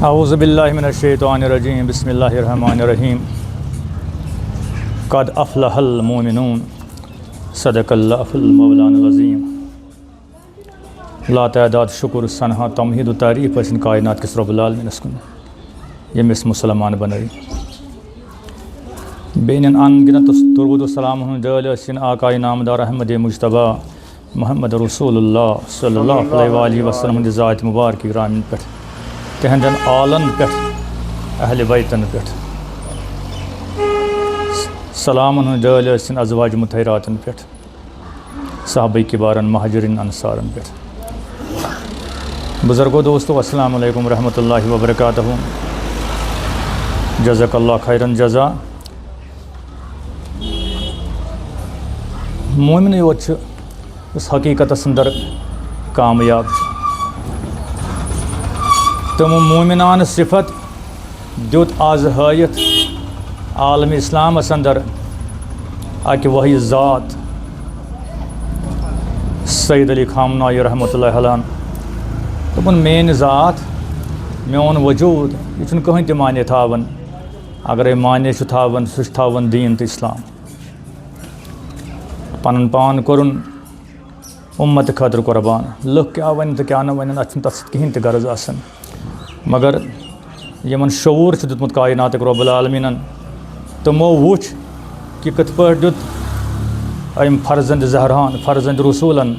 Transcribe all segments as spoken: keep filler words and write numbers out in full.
اعوذ باللہ من الشیطان الرجیم، بسم اللہ الرحمن الرحیم۔ قد افلح المؤمنون۔ صدق اللہ المولان العظیم۔ لا تعداد شکر، ثنا، تمہید و تعریف ٲسِن کائنات کِس رب العالمینس کُن، ییٚمۍ أسۍ مسلمان بنٲوۍ۔ بیٚیہِ نِن ان گِنت درود و سلام ہُنٛد ڈٲلۍ ٲسِن آقاے نامدار احمد مجتبیٰ محمد رسول اللہ صلی اللہ علیہ وآلہ وسلم ہٕنٛدِ ذاتِ مبارکہِ گرامہِ پٮ۪ٹھ، تِہنٛدٮ۪ن آلن پٮ۪ٹھ، اہلِ بیتن پٮ۪ٹھ۔ سلامن ہٕنٛز ڈٲلۍ ٲسِن ازواج مطہراتن پٮ۪ٹھ، صحابہ کبارن، مہاجرین، انصارن پٮ۪ٹھ۔ بزرگو، دوستو، السلام علیکم ورحمۃ اللہ وبرکاتہ۔ جزاک اللہ خیرن جزا۔ مومنٕے یوت چھُ یُس حقیقتس اندر کامیاب چھُ۔ تِمو مومنانہٕ صفت دیُت از ہٲیِتھ عالم اسلامس اندر اکہِ وحی ذات سید علی خامنائی رحمۃ اللہ علیہ۔ دوٚپُن، میٲنۍ ذات، میون وجود، یہِ چھُنہٕ کٕہٕنۍ تہِ معنی تھاوان۔ اگرے معنی چھُ تھاوان، سُہ چھُ تھاوان دیٖن تہٕ اسلام۔ پنُن پان کوٚرُن اُمت خٲطرٕ قربان۔ لُکھ کیٛاہ وَنَن تہٕ کیٛاہ نہٕ وَنَن، اَتھ چھُنہٕ تَتھ سۭتۍ کِہیٖنۍ تہِ غرض آسان۔ مگر یِمَن شعوٗر چھُ دیُتمُت کائناتٕکۍ رب العالمیٖنَن، تِمو وُچھ کہِ کِتھ پٲٹھۍ دیُت أمۍ فرزند زہران، فرزند رسوٗلَن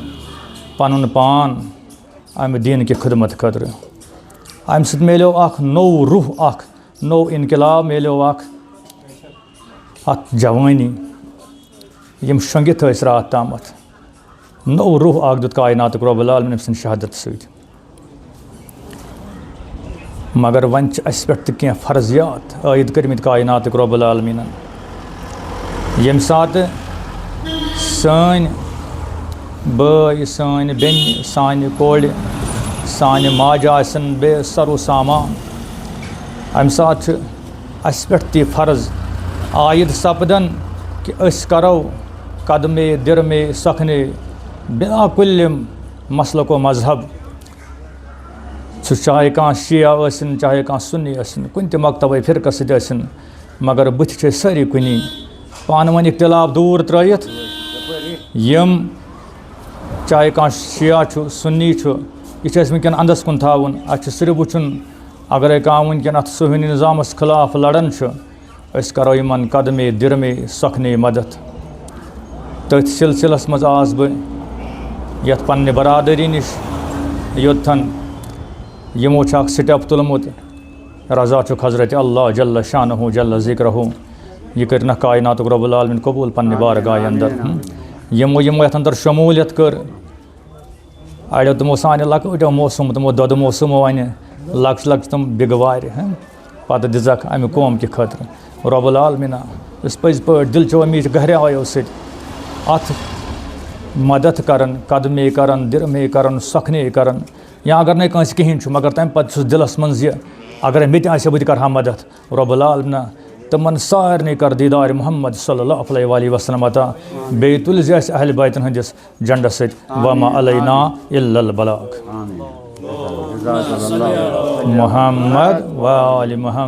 پَنُن پان اَمہِ دیٖن کہِ خدمت خٲطرٕ۔ اَمہِ سۭتۍ میلیو اَکھ نوٚو روح، اَکھ نوٚو انقلاب میلیو، اَکھ، اَکھ جوٲنی، یِم شۄنٛگِتھ ٲسۍ راتھ تامَتھ۔ نوٚو روح اکھ دیُت کائناتُک رب العالمین أمۍ سٕنٛدِ شہادت سۭتۍ۔ مگر وۄنۍ چھِ اَسہِ پٮ۪ٹھ تہِ کینٛہہ فرضیات عٲید کٔرمٕتۍ کائناتُک رب العالمینن۔ ییٚمہِ ساتہٕ سٲنۍ بٲے، سٲنۍ بیٚنہِ، سانہِ کورِ، سانہِ ماجہِ آسن بے سر و سامان، اَمہِ ساتہٕ چھِ اَسہِ پٮ۪ٹھ تہِ فرض عائد سپدان کہِ أسۍ کرو قدمے، درمے، سخنے، بلا کُلہِ مسلک و مذہب۔ سُہ چاہے کانٛہہ شیعہ ٲسِن، چاہے کانٛہہ سُنی ٲسِن، کُنہِ تہِ مکتبے فرقس سۭتۍ ٲسِن، مگر بٕتھِ چھِ أسۍ سٲری کُنی۔ پانہٕ ؤنۍ اختلاف دوٗر ترٲیِتھ، یِم چاہے کانٛہہ شیعہ چھُ، سُنی چھُ، یہِ چھُ اَسہِ وٕنکیٚن اَندَس کُن تھاوُن۔ اَسہِ چھُ صرف وٕچھُن، اگرے کانٛہہ وٕنکیٚن اَتھ صہیونی نظامَس خلاف لڑان چھُ، أسۍ کرو یِمن قدمے درمے سۄکھنے مدد۔ تٔتھۍ سلسلس منٛز آس بہٕ یَتھ پننہِ برادری نِش، یوٚتتھن یِمو چھُ اکھ step تُلمُت۔ رضا چھُکھ حضرت اللہ جل شانہ جل ذکرہ۔ یہِ کٔرِنکھ کائناتُک رب العالمین قبول پننہِ بارگاہہِ اندر۔ یِمو، یِمو یَتھ اندر شموٗلیت کٔر، اڑیو تِمو سانہِ لۄکٕٹیو موسم، تِمو دۄدٕ موسمو وَنہِ لۄکچہِ لۄکچہِ تِم بِگوارِ، ہہ؟ پتہٕ دِژکھ اَمہِ قوم کہِ خٲطرٕ۔ رب العالمیٖنہ، یُس پٔزۍ پٲٹھۍ دِلچو اَمِچ گہرایو سۭتۍ اَتھ مدد کران، قدمے کران، درمے کران، سۄکھنے کران، یا اگر نَے کٲنٛسہِ کِہیٖنۍ چھُ، مگر تَمہِ پتہٕ چھُس دِلس منٛز یہِ، اگر مےٚ تہِ آسہِ ہا، بہٕ تہِ کرٕ ہا مدد۔ رب العالمیٖنہ، تِمن سارنٕے کر دیٖدار محمد صلی اللہ علیہ وآلہ وسلم عطا۔ بیٚیہِ تُلۍ زِ اَسہِ اہل بیتن ہٕنٛدِس جنڈس سۭتۍ۔ وما علینا الا البلاغ۔ محمد و آل محمد۔